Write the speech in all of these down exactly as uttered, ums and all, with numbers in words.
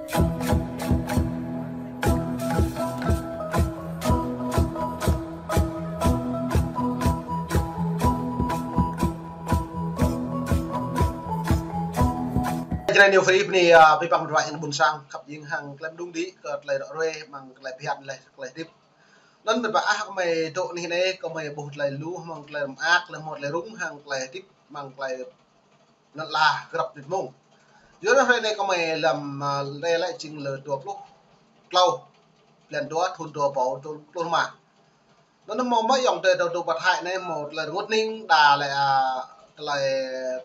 Jrai New Free bơni, ah, abih bang mơnuih ƀôn sang khăp jing hăng tơlơi mơđung đĭ kơ tơlơi ră ruai, mơ̆ng tơlơi phiăn lĕ tơlơi hơdip. Anŭn mơ̆n ƀă ah kơmơi dŏ anih anai, kơmơi ƀuh tơlơi lu, mơ̆ng tơlơi mơak, tơlơi hmâo tơlơi rŭng, hăng tơlơi hơdip, mơ̆ng tơlơi lŏn ala grăp mơnit mông. Yua anŭn hrơi anai kơmơi lăm, ah, lĕ lĕ jing lơ dua pluh klâo, blan dua, thŭn dua rơbâo dua pluh rơma. Anŭn hmâo mơ̆ ayŏng adơi dŏ pơ Thái anai hmâo tơlơi rơngot hning đa lĕ, ah, tơlơi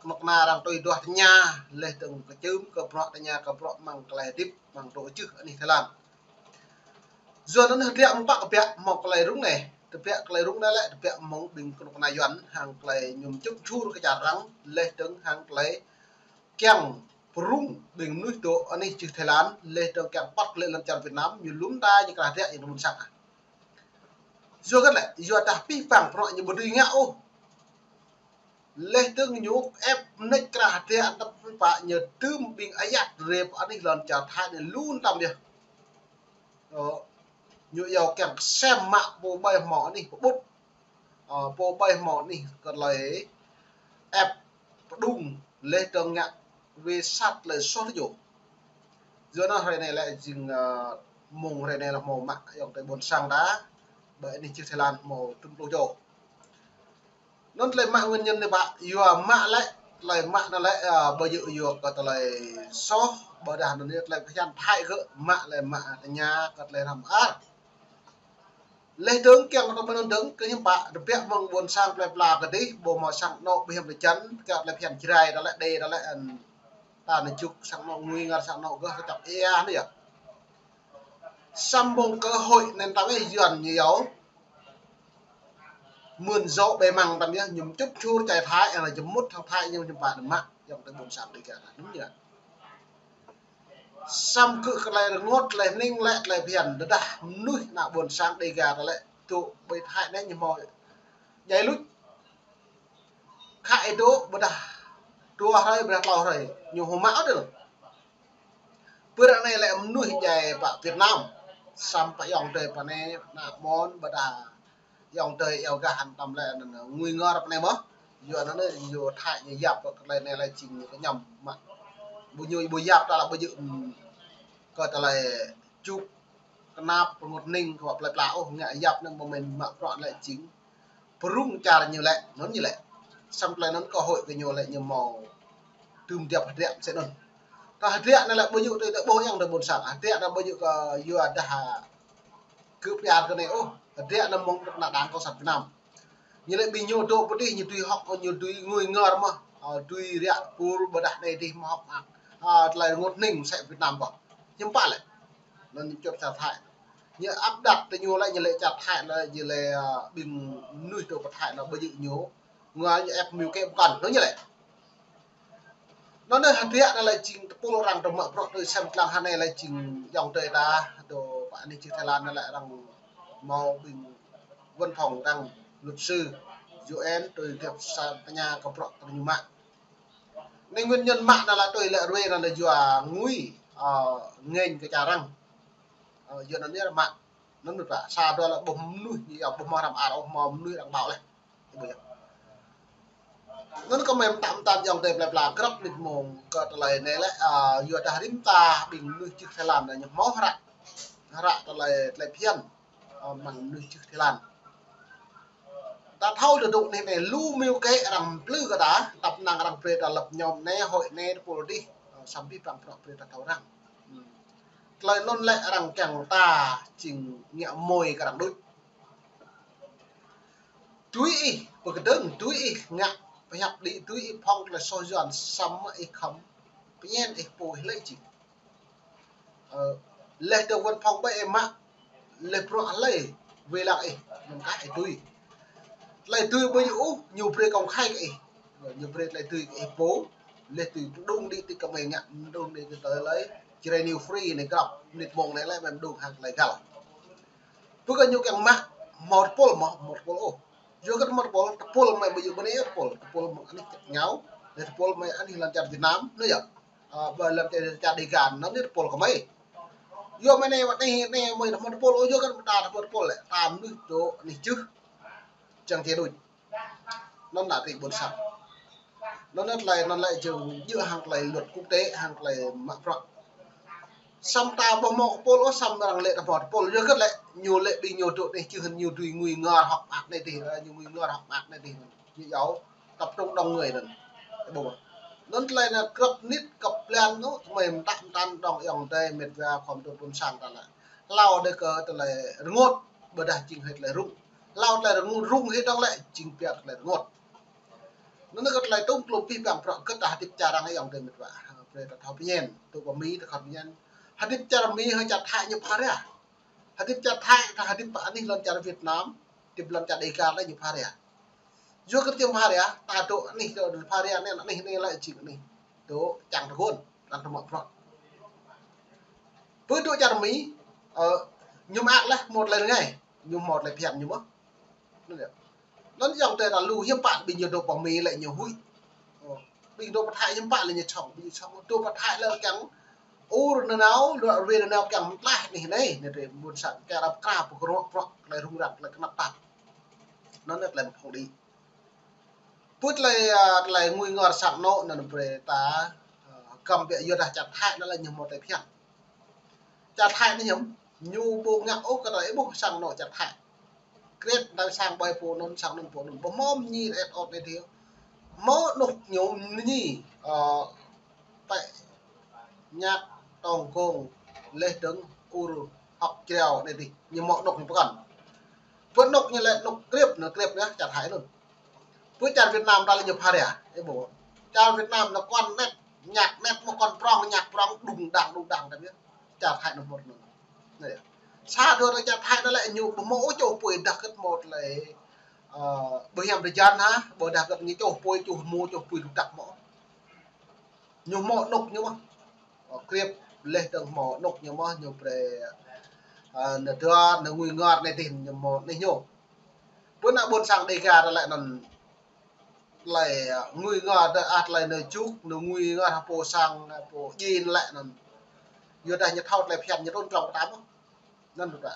kơnuk kơna arăng tui duah tơña, laih dơ̆ng kơčưm kơ bruă tơña kơ bruă mơ̆ng tơlơi hơdip, mơ̆ng dŏ čư̆ anih Thái Lan. Yua anŭn hơdră mơ̆ng pă kơ biă hmâo tơlơi rŭng anai. Tơbiă tơlơi rŭng anai lĕ, tơbiă mơ̆ng ƀing kơnuk kơna Yuan, hăng tơlơi ñu čŭp čur kơ čar arăng, laih dơ̆ng hăng tơlơi kiăng pơrŭng ƀing mơnuih dŏ anih čư̆ Thái Lan, laih dơ̆ng kiăng păt glaĭ lŏn čar Việt Nam, ñu lŏm ta ñu krah hơdră ñu ƀôn sang ah. Yua hơget lĕ, yua dah abih bang bruă ñu ƀu dưi ngă ôh. Laih dơ̆ng ñu ĕp mơneč krah hơdră tơpă ñu tơm ƀing ayăt rĕp anih lŏn čar Thái anai lu tơm yơh. Ơ, ñu iâu kiăng kơsem mă pô ƀai hmâo anih pơƀut. Ơ, pô ƀai hmâo anih kơ tơlơi ĕp pơđŭng laih dơ̆ng ngă wơ̆t sat tơlơi soh tơjuh. Yua anŭn hrơi anai lĕ jing, ơ, mơ̆ng hrơi anai lĕ hmâo mă ayŏng adơi ƀôn sang ta, ƀơi anih čư̆ Thái Lan hmâo tơm pluh čô. Anŭn tơlơi mă nguyên nhân anai ƀă, yua mă lĕ, tơlơi mă anŭn lĕ, ah, ƀu djơ̆ yua kơ tơlơi soh, ƀôdah anŭn yơh tơlơi phiăn Thái gơ̆ mă lĕ mă tơña kơ tơlơi hrăm ar. Laih dơ̆ng kiăng kơ tơlơi anŭn dơ̆ng kơ hiư̆m pă, tơbiă mơ̆ng ƀôn sang plơi pla kơdih, ƀu hmâo sang anŏ ƀu hiam tơčan, kơ tơlơi phiăn Jrai ta lĕ, Đê ta lĕ, ơ, ta anai čŭk sang anŏ ngui ngor sang anŏ gơh tơčap ia anŭn yơh. Samơ̆ mơ̆ng cơ hội anŭn tơm yơh Yuan ñu iâu mưn dŏ ƀơi mơ̆ng tơm yơh, ñu čŭp čur čai Thái, anai ñu mŭt hăng Thái ñu hiư̆m pă mă, ayŏng adơi ƀôn sang Đêga ta anŭn yơh. Samơ̆ kơ tơlơi rơngot, tơlơi hning lĕ, tơlơi phiăn, tơdah mơnuih ană ƀôn sang Đêga ta lĕ, dŏ ƀơi Thái anai ñu hmâo djai luč. Khă ih dŏ ƀôdah dua hrơi, ƀôdah klâo hrơi, ñu hmâo mă ôh đơi. Pơ ră anai lĕ mơnuih djai pơ Việt Nam, samơ̆ pơ ayŏng adơi pơ anai, ană mơ̆n ƀôdah ayŏng adơi iâu gah hăng tơm lĕ anŭn ngui ngor pơ anai mơ̆n. Yua anŭn yơh, yua Thái ñu yap kơ tơlơi anai lĕ jing ñu kơñăm mă. Ƀu ñu ƀu yap ta lĕ ƀu djơ̆, ưm, kơ tơlơi čŭk kơnăp pơngot hning kơ plơi pla ôh, ngă yap anŭn ƀu mơ̆n mă bruă lĕ jing pơrŭng čar ñu lĕ, anŭn ñu lĕ. Samơ̆ tơlơi anŭn cơ hội kơ ñu lĕ ñu hmâo tơm djăp hơdră mơsĕ anŭn. Ta hơdră anŭn lĕ ƀu djơ̆ tui tơlơi ƀuh ayŏng adơi ƀôn sang. Hơdră anŭn ƀu djơ̆ kơ yua dah kơ piar kơ anai ôh. Hơdră anŭn mơ̆ng ană đảng cộng sản Việt Nam. Ñu lĕ ƀing ñu dŏ pơ adih ñu dưi hŏk, ñu dưi ngui ngor mơ̆n. Ơ, dưi ră pur ƀôdah anai adih mơ̆ hŏk mơak. Ơ, tơlơi rơngot hning mơsĕ Việt Nam ƀơh. Hiư̆m pă lĕ. Anŭn ñu čŏp čar Thái. Ñu áp đặt tơ ñu lĕ, ñu lĕ čar Thái lĕ, ñu lĕ, ơ, ƀing mơnuih dŏ pơ Thái lĕ ƀu djơ̆ ñu. Ngă ñu ĕp mơ̆ kơ pơkŏn, anŭn ñu lĕ. Anŭn anai hơdră anŭn lĕ jing tơpul arăng tơmă bruă tui sem tlang hơnai lĕ jing ayŏng adơi ta, dŏ pơ anih čư̆ Thái Lan anŭn lĕ arăng hmâo ƀing văn phòng arăng luật sư, U N tui djăp sa tơña kơ bruă tơ ñu mă. Anai nguyên nhân mă anŭn lĕ tui lĕ ruai anŭn lĕ yua ngui, ơ, ngĕnh kơ čar arăng. Ơ, yua anŭn anai mă. Anŭn mơ̆n ƀă, sa dua lĕ ƀuh mơnuih, ñu iâu ƀuh mơ̆ hrăm ar ôh, hmâo mơnuih arăng ƀao laih. Ƀu yơh. Anŭn kơmơi mơtam mơtam ayŏng adơi plơi pla grăp mơnit mông kơ tơlơi anai lĕ, ơ, yua dah rĭm ta ƀing mơnuih čư̆ Thái Lan anai ñu hmâo hră. Hră tơlơi, tơlơi phiăn, ơ, mơ̆ng mơnuih čư̆ Thái Lan. Ta thâo tơdŏ anih anai lu mơ̆ kơ arăng plư kơ ta, tơpă năng arăng brơi ta lăp ñŏm anai, hơi anai, tơpul adih, ơ, samơ̆ abih bang bruă brơi ta thâo răng. Ưm. Tơlơi anŭn lĕ arăng kiăng ta jing ngă môi kơ arăng đôč. Tui ih pơkơdơ̆ng, tui ih ngă pơhiăp đĭ, tui ih phŏng tơlơi soh Yuan samơ̆ ih khŏm pơñen ih pô ih lĕ jing. Ơ, laih dơ̆ng văn phòng ƀơi ih mă, laih bruă hlơi wai lăng ih, anŭn kah ih tui. Tơlơi tui ƀu djơ̆ ôh, ñu brơi công khai kơ ih. Ñu brơi tơlơi tui kơ ih pô, laih tui pơđung đĭ tui kơmơi ngă, pơđung đĭ tui tơlơi Jrai New Free anai grăp mơnit mông anai lĕ mơ̆n pơđung hăng tơlơi găl. Pơkơ ñu kiăng mă hmâo tơpul mơ̆, hmâo tơpul ôh. Yua kơ hmâo tơpul, tơpul mơi ƀu djơ̆ ƀơi anai tơpul, tơpul mơ̆ng anih čar ngao, laih tơpul mơi anih lŏn čar Việt Nam, anŭn yơh. Ơ, ƀơi lŏn čar, čar Dega anŭn, anŭn anai tơpul kơ mơi. Yua mơi anai, anai, anai mơi tơhmâo tơpul, ôh, yua kơ ta tơhmâo tơpul lĕ, ta mơnuih dŏ anih čưh, čang čê đôč. Anŭn anai tơlơi ƀôn sang. Anŭn anai tơlơi, anŭn lĕ jing djơ̆ hăng tơlơi luật quốc tế, hăng tơlơi mă bruă. Samơ̆ ta ƀu hmâo tơpul ôh, samơ̆ arăng lĕ ta hmâo tơpul. Yua kơ lĕ ñu lĕ ƀing ñu dŏ anih čưh, ñu dưi ngui ngor hŏk mơak anai adih, ñu ngui ngor hŏk mơak anai adih. Ñu yua tập trung đông người anŭn. Ƀu. Anŭn tơlơi anŭn grăp mơnit grăp blan anŭn, tơmơi mơtă mơtăn dơ̆ng ayŏng adơi met wa khua mơdơ̆ ƀôn sang ta lĕ. Hlâo đơi kơ tơlơi rơngot, ƀôdah jing hĭ tơlơi rŭng. Hlâo tơlơi rŭng, rŭng hĭ dơ̆ng lĕ, jing pioh tơlơi rơngot. Anŭn kơ tơlơi tŭm klum pih păng prŏ kơ ta hơdip čar arăng ayŏng adơi met wa. Brơi ta thâo pơñen, tŭ pơ Mi ta khŏt pơñen. Hơdip čar Mi hăng čar Thái ñu pha ria. Hơdip čar Thái, ta hơdip pơ anih lŏn čar Việt Nam, hơdip lŏn čar Dega lĕ ñu pha ria. Yua kơ ñu pha ria, ta dŏ anih, dŏ pha ria anai, anih anai lĕ jing anih dŏ čang tơguan, lăng tơmă bruă. Pơ dŏ čar Mi, ơ, ñu mơak lĕ hmâo tơlơi rơngai, ñu hmâo tơlơi phiăn ñu mơ̆n. Anŭn yơh. Anŭn ayŏng adơi ta lu hiư̆m pă ƀing ñu dŏ pơ Mi lĕ ñu huĭ. Ơ, ƀing dŏ pơ Thái hiư̆m pă lĕ ñu sŏng, ƀing ñu sŏng dŏ pơ Thái lĕ kiăng ur nanao, dŏ rơwe nanao kiăng mơtlaih anih anai, anai tơlơi ƀôn sang, kiăng rap kra pơkrŏ prŏ, tơlơi rŭng răng, tơlơi kơnăp tap. Anŭn anai tơlơi mơ̆ng phung đĭ. Pơ tơlơi, ơ, tơlơi ngui ngor sang anŏ anŭn brơi ta, ơ, kăm biă yua dah čar Thái anŭn lĕ ñu hmâo tơlơi phiăn. Čar Thái anai hiư̆m, ñu ƀu ngă ôh kơ tơlơi ƀuh sang anŏ čar Thái. Krep đa sang ƀai pô anŭn, sang anŭn pô anŭn. Ƀu hmâo mơñi ret ot anai adih. Hmâo anŏ ñu mơñi, ơ, pĕ, ñăk, tŏng gong, leh dơ̆ng, ur, hŏk jrao anai adih. Ñu hmâo anŏ ñu pơkŏn. Pơ anŏ ñu lĕ anŏ krep, anŏ krep yơh, čar Thái anŭn. Pơ čar Việt Nam ta lĕ ñu pha ria, ơ ƀu. Čar Việt Nam anŭn kŏn net, ñăk net, mơ̆ kŏn prŏng, ñăk prŏng, đung đang, đung đang, tơbiă. Čar Thái anŭn hmâo anŭn. Anai yơh. Sa dua tơlơi čar Thái anŭn lĕ ñu ƀu hmâo ôh čô apui đah kơ̆t hmâo tơlơi, ơ, ƀu hiam tơjan hă, ƀu đah kơ̆t ñu čô apui, čô hmâo, čô apui đŭk đăk hmâo. Ñu hmâo anŏ ñu mơ̆n. Ơ, krep leh dơ̆ng hmâo anŏ ñu mơ̆n, ñu brơi, ơ, nao dua, nao ngui ngor anai adih ñu hmâo anih ñu. Pơ anai ƀôn sang Dega ta lĕ anŭn tơlơi, ơ, ngui ngor ta, ah, tơlơi nao čuk, nao ngui ngor hăng pô sang, pô djai lĕ anŭn. Yua dah ñu thâo tơlơi phiăn ñu trŭn trong kơ ta mơ̆n. Anŭn ƀu ta.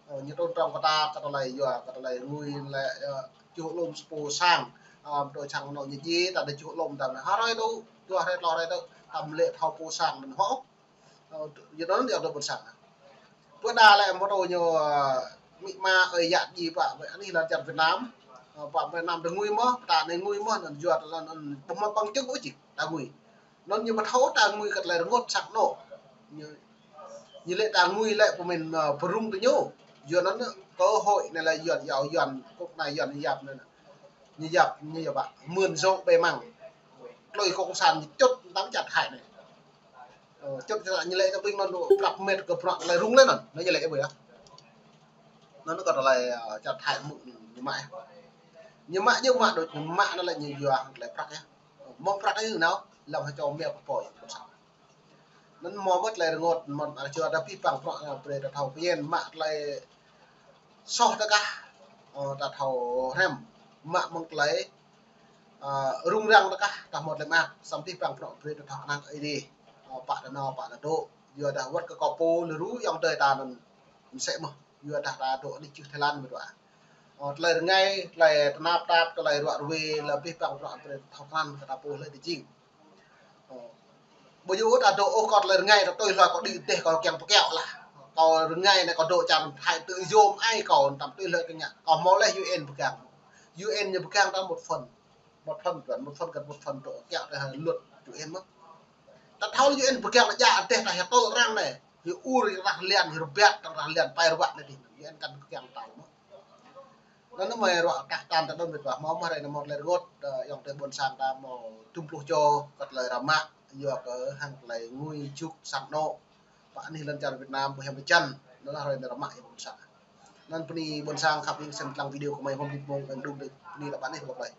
Ơ, ñu trŭn trong kơ ta, kơ tơlơi yua, kơ tơlơi ngui lĕ, ơ, čuh lŏm pô sang, ơ, tơlơi sang anŏ ñu djai, ta đa čuh lŏm ta. Hơrai tŭ, dua hơrai, tlâo hơrai tŭ, ta mă lĕ thâo pô sang anŭn hŏ. Ơ, yua anŭn yơh dŏ ƀôn sang. Pơ đa lĕ mơ̆ tơlơi ñu, ơ, amĭ ama ơi yă djai pă, ƀơi anih lŏn čar Việt Nam. Ơ, pă Việt Nam ta ngui mơ̆n, ta anai ngui mơ̆n, anŭn yua ta lŏn anŭn ƀu hmâo bằng chứng ôh či, ta ngui. Anŭn ñu ƀu thâo ta ngui kơ tơlơi rơngot sang anŏ. Ñu, ñu lĕ ta ngui lĕ pơmĭn, ơ, pơrŭng tơ ñu. Yua anŭn cơ hội anai lĕ Yuan, yua Yuan, kŏk anai Yuan yap anai. Ñu yap, ñu yap ƀă, mưn dŏ ƀơi măng. Tơlơi cộng sản ñu čŭt tăm čar Thái anai. Ơ, čŭt ñu lĕ ta ƀing anŭn prăp met kơ prăk tơlơi rŭng lĕ anŭn, anŭn ñu lĕ ƀơi yơh. Anŭn kơ tơlơi, ơ, čar Thái mơ̆ ñu mă yơh. Ñu mă, ñu mă đôč, ñu mă anŭn lĕ ñu yua hăng tơlơi prăk yơh. Mơ̆ng prăk anai nao, lăm hơčô mia pơpô yơh. Anŭn hmâo mơ̆n tơlơi rơngot, mơ̆n ta čuh ta pih păng prŏ, ơ, brơi ta thâo pơñen mă tơlơi soh ta kah, ơ, ta thâo hrăm, mă mơ̆ng tơlơi, ơ, rŭng răng ta kah, ta hmâo tơlơi mơak, samơ̆ pih păng prŏ brơi ta thâo kơnang Ơi Adai. Ơ, pă ta nao, pă ta dŏ, yua dah wơ̆t kơ kâo pô lơru ayŏng adơi ta anŭn mơsĕ mơ̆n, yua dah ta dŏ anih čưh Thái Lan mơ̆n dua. Ơ, tơlơi rơngai, tơlơi tơnap tap, tơlơi ruă rơwe, lăm pih păng prŏ brơi ta thâo kơnang kơ ta pô hlơi ta jing. Ơ. Ƀu djơ̆ ta dŏ ôh kâo tơlơi rơngai ta tui hloi kâo đĭ dêh kâo kiăng pơkiaŏ lah. Kâo rơngai anai kâo dŏ čar Thái tự do mơai kâo tăm tui hloi kơ ngă. Kâo hmâo leh U N pơgang. U N ñu pơgang ta một phần. Một phần, một phần kơ một phần dŏ kiaŏ ta luật U N mơ̆n. Ta thâo U N pơgang ta djă dêh ta hia tơl arăng anai. Hia ur, hia rah lian, hia rơbat, ta rah lian, pai rơbat anai dih. U N kăn pơgang ta mơ̆n. Anŭn mơi ruă kah tan ta đơ̆m met wa hmâo mơ̆ hrơi anai hmâo tơlơi rơngot, ơ, ayŏng adơi ƀôn sang ta hmâo tŭm pluh čô kơ tơlơi ră mă, yua kơ hăng tơlơi ngui čuk sang anŏ. Pă anih lŏn čar Việt Nam ƀu hiam tơjan, anŭn hrơi anai ră mă yơh ƀôn sang. Anŭn bơni ƀôn sang khăp ing sem lăng video kơ mơi hôm đĭ mông, eng đung đĭ, bơni ta ƀă anih ƀă plơi.